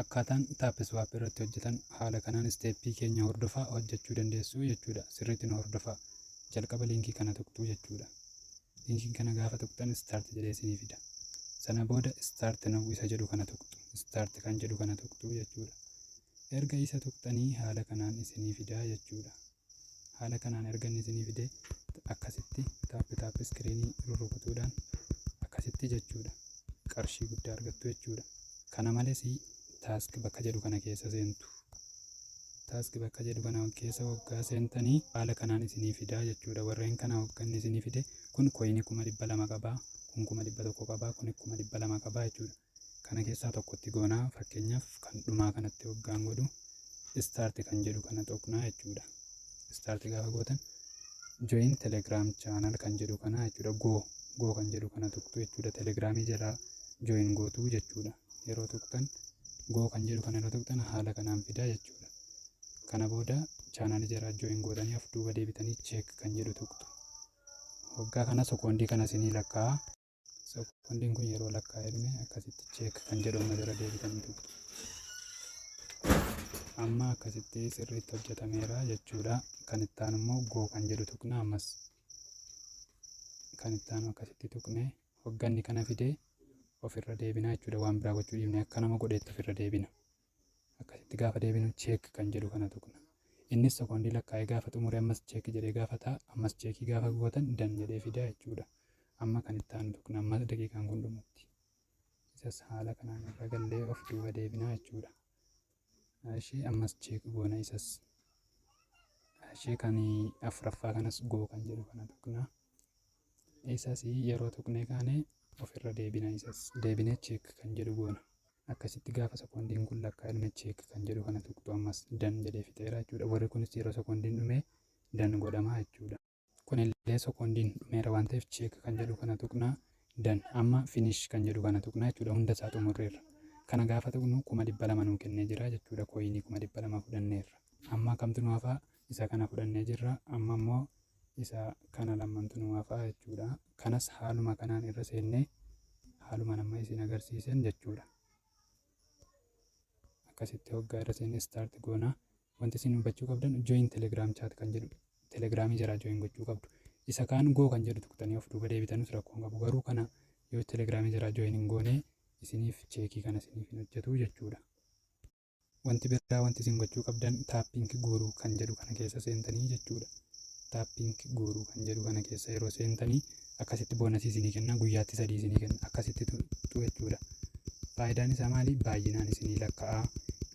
Akkaataan TapSwap irratti hojjetan haala kanaan step keenya hordofaa hojjechuu dandeessu jechuudha. Sirriitti nu hordofaa. Jalqaba linkii kana tuqxuu jechuudha. Linkii kana gaafa tuqxan start jedhee isinii fida. Sana booda start now isa jedhu kana tuqxu. Start kan jedhu kana tuqxuu jechuudha. Erga isa tuqxanii haala kanaan isinii fidaa jechuudha. Haala kanaan erga inni isinii fidee, akkasitti tap tap screenii rurrukutuudhaan akkasitti jechuudha. Qarshii guddaa argattu jechuudha. Kana malees task bakka jedhu kana keessa seentu. Task bakka jedhu kana keessa waggaa seentanii haala kanaan isinii fidaa jechuudha. Warreen kana wagganni isinii fide kun coinii 200,000 qabaa, kun 100,000 qabaa, kun 200,000 qabaa jechuudha. Kana keessaa tokkotti goonaa, fakkeenyaaf kan dhumaa kanatti waggaan godhu start kan jedhu kana tuqnaa jechuudha. Start gaafa gootan join Telegram channel kan jedhu kana jechuudha. Go go kan jedhu kana tuqxu jechuudha. Telegramii jalaa join gootuu jechuudha. Yeroo tuqxan, go kan jedhu kana yeroo tuqxan haala kanaan fidaa jechuudha. Kana booda channelii jalaa join gootanii of duuba deebitanii check kan jedhu tuqxu. Waggaa kana sekoondii kana isinii lakkaa'a. Sekoondiin kun yeroo lakkaa'ee dhume akkasitti check kan jedhu amma jala deebitanii tuqxu. Amma akkasitti sirriitti hojjetameera jechuudha. Kan itti aanu immoo go kan jedhu tuqna ammas. Kan itti aanu akkasitti tuqne hogganni kana fidee ofirra deebina jechuudha. Waan biraa gochuu dhiifne akka nama godheetti ofirra deebina. Akkasitti gaafa deebinu check kan jedhu kana tuqna. Innis sekoondii lakkaa'ee gaafa xumure ammas check jedhee gaafata. Ammas checkii gaafa gootan done jedhee fidaa jechuudha. Amma kan itti aanu tuqna ammas daqiiqaan kun dhumutti. Isas haala kanaan irra gallee of duuba deebinaa jechuudha. Ishee ammas check goona isas. Ishee kan afuraffaa kanas go kan jedhu kana tuqna. Isas yeroo tuqnee kaane ofirra deebina, isas deebinee check kan jedhu goona. Akkasitti gaafa sekoondiin kun lakkaa'e check kan jedhu kana tuqxu, ammas done jedhee fixeera jechuudha. Warri kunis yeroo sekoondiin dhume done godhamaa jechuudha. Kunillee sekoondiin dhumeera waan ta'eef check kan jedhu kana tuqnaa, done. Amma finish kan jedhu kana tuqnaa jechuudha. Hunda isaa xumurreerra. Kana gaafa tuqnu 200,000 nuu kennee jira jechuudha. Coinii 200,000 fudhanneerra. Amma kamtu nu hafaa? Isa kana fudhannee jirra. Amma immoo isa kana lammantu nu hafaa jechuudha. Kanas haaluma kanaan irra seennee haaluma nama isin agarsiisan jechuudha. Akkasitti hoggaa irra seennee start goonaa. Wanti isin hubachuu qabdan join Telegram chat kan jedhu Telegramii jaraa join gochuu qabdu. Isa kaan go kan jedhu tuqxanii of duuba deebitanus rakkoo hin qabu. Garuu kana yoo Telegramii jaraa join hin goone isiniif checkii kana isiniif hin hojjetu jechuudha. Wanti biraa wanti isin gochuu qabdan Tapping Guru kan jedhu kana keessa seentanii jechuudha. Tapping Guru kan jedhu kana keessa yeroo seentanii akkasitti bonusii isinii kenna, guyyaatti sadii isinii kenna, akkasitti tuqxu jechuudha. Faayidaan isaa maali? Baay'inaan isinii lakkaa'aa.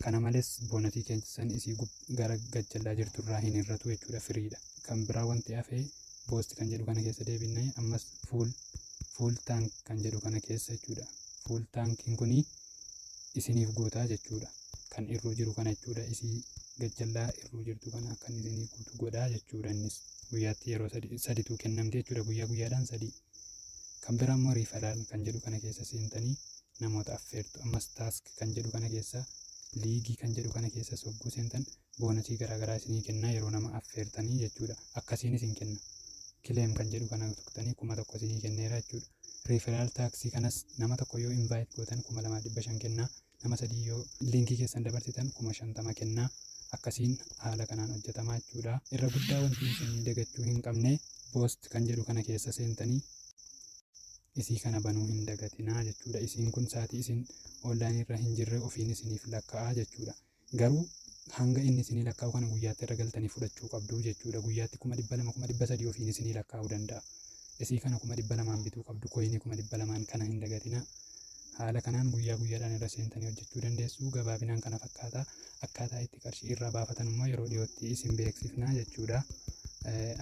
Kana malees bonusii keessan isii gara gajjallaa jirtu irraa hin hir'atu jechuudha, freedha. Kan biraa wanti hafee boost kan jedhu kana keessa deebinee ammas full tank kan jedhu kana keessa jechuudha. Full tankiin kunii isiniif guutaa jechuudha. Kan irruu jiru kana jechuudha. Isii gajjallaa irruu jirtu kana akka inni isinii guutu godhaa jechuudha. Innis guyyaatti yeroo saditu kennamti jechuudha. Guyyaa guyyaadhaan sadii. Kan biraa immoo referral kan jedhu kana keessa seentanii namoota affeertu. Ammas task kan jedhu kana keessa, leagueii kan jedhu kana keessa sogguu seentan bonusii garaagaraa isinii kennaa yeroo nama affeertanii jechuudha. Akkasiin isin kenna. Claim kan jedhu kana tuqxanii 1000 isinii kenneera jechuudha. Referral taskii kanas nama tokko yoo invite gootan 2500 kennaa. Nama sadii yoo linkii keessan dabarsitan 50,000 kennaa. Akkasiin haala kanaan hojjetamaa jechuudha. Irra guddaa wanti isin dagachuu hin qabne boost kan jedhu kana keessa seentanii isii kana banuu hin dagatinaa jechuudha. Isiin kun sa'aatii isin onlineii irra hin jirre ofiin isiniif lakkaa'aa jechuudha. Garuu hanga inni isinii lakkaa'u kana guyyaatti irra galtanii fudhachuu qabdu jechuudha. Guyyaatti 200,000, 300,000 ofiin isinii lakkaa'uu danda'a. Isii kana 200,000n bituu qabdu, coinii 200,000n kana hin dagatinaa. Haala kanaan guyyaa guyyaadhaan irra seentanii hojjechuu dandeessu. Gabaabinaan kana fakkaata. Akkaataa itti qarshii irraa baafatan immoo yeroo dhiyootti isin beeksifnaa jechuudha.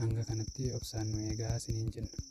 Hanga kanatti obsaan nu eegaa isiniin jenna.